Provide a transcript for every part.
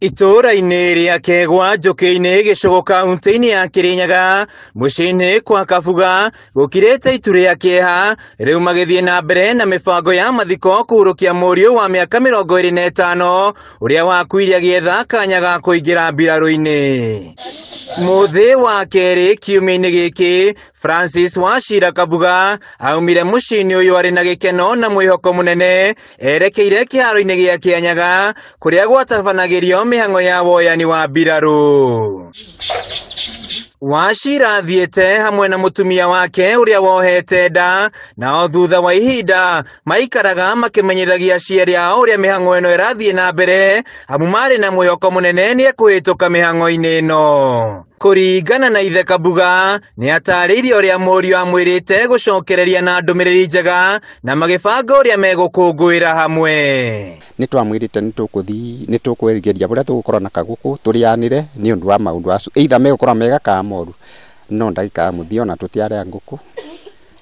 Itũũra-inĩ rĩa Kegwa Njũkĩ-inĩ gĩcũgũ kaunti-inĩ ya Kĩrĩnyaga mũciĩ-inĩ kwa Kabuga gũkirĩte itu rĩa kĩeha rĩu magĩthiĩ na mbere na mĩbango ya mathiko kũhurũkia mũriũ wa mĩaka 25 ũrĩa wakuire agĩetha kanya ga kũingĩra mbirarũ-inĩ. Mũthĩ wa kerĩ kiumia-inĩ gĩkĩ Francis Wachira Kabuga aumire mũciĩ-inĩ ũyũ arĩ na gĩkeno na mwĩhoko mũnene erekeire kĩharo-inĩ gĩa Kĩanyaga kũrĩa gwatabanagĩrio mĩhang'o ya woyani wa mbirarũ. Wachira athiĩte hamwe na mũtumia wake ũrĩa wohete nda nao thutha wa ihinda maikaraga makĩmenyithagia aciari ao ũrĩa mĩhang'o ĩno ĩrathiĩ na mbere amu marĩ na mwĩhoko mũnene nĩekũhĩtũka mĩhang'o-inĩ ĩno. Kũringana na ithe Kabuga nĩatarĩirie ũrĩa mũriũ amwĩrĩte gũcokereria na ndũmĩrĩri njega na magĩbanga ũrĩa megũkũngũĩra hamwe. Nĩtwamwĩrĩte nĩtũkũthiĩ nĩtũkwegeria bũrĩa tũgũkorwo na kagũkũ tũrĩanĩre nĩ ũndũ wa maũndũ acio either megũkorwo mega kana moru no ndagĩka ya mũthia ona tũtiarĩa ngũkũ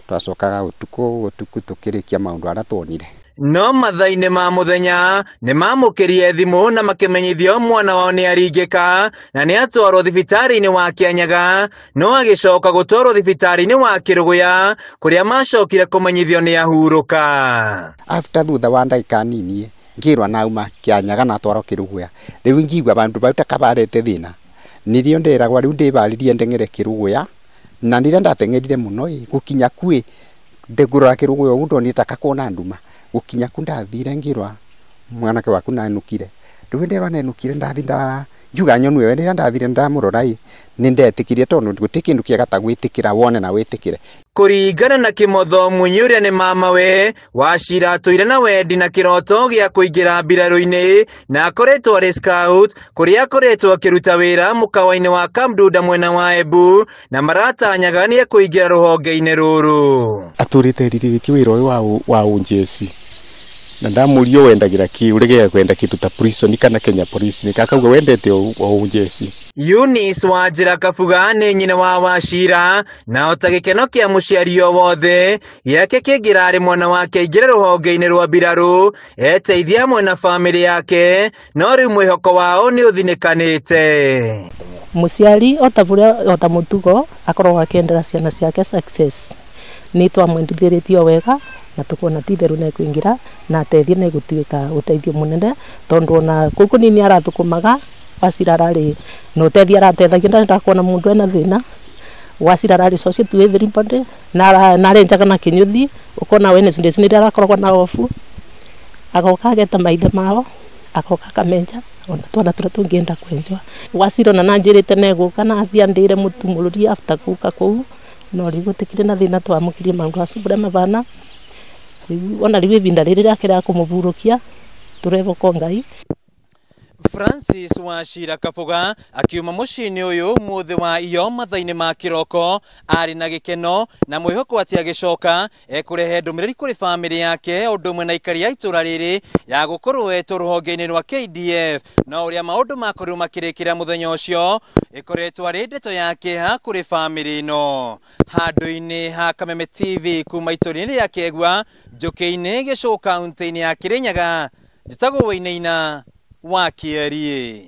twacokaga ũtukũ ũtukũ tũkĩrĩkia maũndũ arĩa tuonire. No mathaa-inĩ ma mũthenya nĩmamũkĩrie thimũ na makĩmenyithio mwana wao nĩaringĩka na nĩatwarwo thibitarĩ-inĩ wa Kĩanyaga no agĩcoka gũtwarwo thibitarĩ-inĩ wa Kĩrũgũya kũrĩa macokire kũmenyithio nĩahurũka. After thutha wa ndagĩka nini ngĩrwa nauma Kĩanyaga na atwarwo Kĩrũgũya rĩu ngigua bandu bau takabarete thĩna nĩrĩo nderagwa rĩu ndĩbarĩrie ndeng'ere Kĩrũgũya na rĩrĩa ndateng'erire mũno ĩ gũkinya kuĩ ndĩngũrora Kĩrũgũya ũguo ndonire ta kakona nduma gukinya ku ndathire ngirwa mwanake waku nanukire riu ndirwa nenukire ndathi nda njuga nyonue rĩrĩa ndathire ndamũrora ĩ nĩndetĩkirie tondũ gũtirĩ kĩndũ kĩega ta gwĩtĩkĩra wone na wĩtĩkĩre. Kũringana na Kĩmotho Munyi ũrĩa nĩ mamawe Wachira atũire na wendi na kĩroto gĩa kũingĩra mbirarũ-inĩ na akoretwo arĩ scout kũrĩa akoretwo akĩruta wĩra mũkawa-inĩ wa Kamdunda mwena wa Embu na maratanyaga nĩekũingĩra rũhonge-inĩ rũrũ. Atũrĩte erirĩtie wĩra ũyũ wa ũnjeci na ndamũria wendagĩra kĩ ũregega kwenda kĩndũ ta prison kana Kenya Police nĩkakauga wendete ũnjeci. Eunice Wanjĩra Kabuga nĩ nyina wa Wachira na ota gĩkeno kĩa mũciari o wothe gĩake kĩngĩrarĩ mwana wake aingĩre rũhonge-inĩ rwa mbirarũ eteithie hamwe na bamĩrĩ yake no rĩu mwĩhoko wao nĩ ũthinĩkanĩte. Mũciari ota mũtugo akoragwo akĩendera ciana ciake success nĩ twamwendithĩrĩtio wega na tukona ti itheru nĩekũingĩra na ateithie nĩegũtuĩka ũteithio mũnene tondũ ona kũu kũnini arathukumaga Wachira ararĩ na ũteithio arateithagia ndarenda kuona mũndũ ena thĩna. Wachira ararĩ social to everybody na arenjaga na kĩnyũthi ũkona Wednesdays nĩrĩo arakoragwo na ofu agoka ageta maithe mao agoka akamenja ona twana tũrĩa tũngĩenda kwenjwa. Wachira ona nanjĩrĩte nĩegũka na athiĩ andĩre mũtu mũrũri after gũka kũu no rĩu gũtikĩrĩ na thĩna twamũkĩrie maũndũ acio ũrĩa mabana rĩu ona rĩu ihinda rĩrĩ rĩake rĩa kũmũhurũkia tũreboko Ngai. Francis Wachira Kabuga akiuma mũciĩ-inĩ ũyũ mũthĩ wa iyo mathaa-inĩ ma kĩroko arĩ na gĩkeno na mwĩhoko atĩ agĩcoka ekũrehe ndũmĩrĩri kũrĩ bamĩrĩ yake ũndũ ũmwe na aikari a itũũra rĩrĩ ya gũkorwo etwo rũhonge-inĩ rwa KDF no ũrĩa maũndũ makorirwo makĩrĩkĩra mũthenya ũcio ĩkoretwo arĩ ndeto ya kĩeha kũrĩ bamĩrĩ ĩno. Handũ-inĩ ha Kameme TV kuma itũũra-inĩ rĩa Kegwa Njũkĩ-inĩ gĩcũgũ kaunti-inĩ ya Kĩrĩnyaga njĩtagwo Wainaina wa Kĩeriĩ.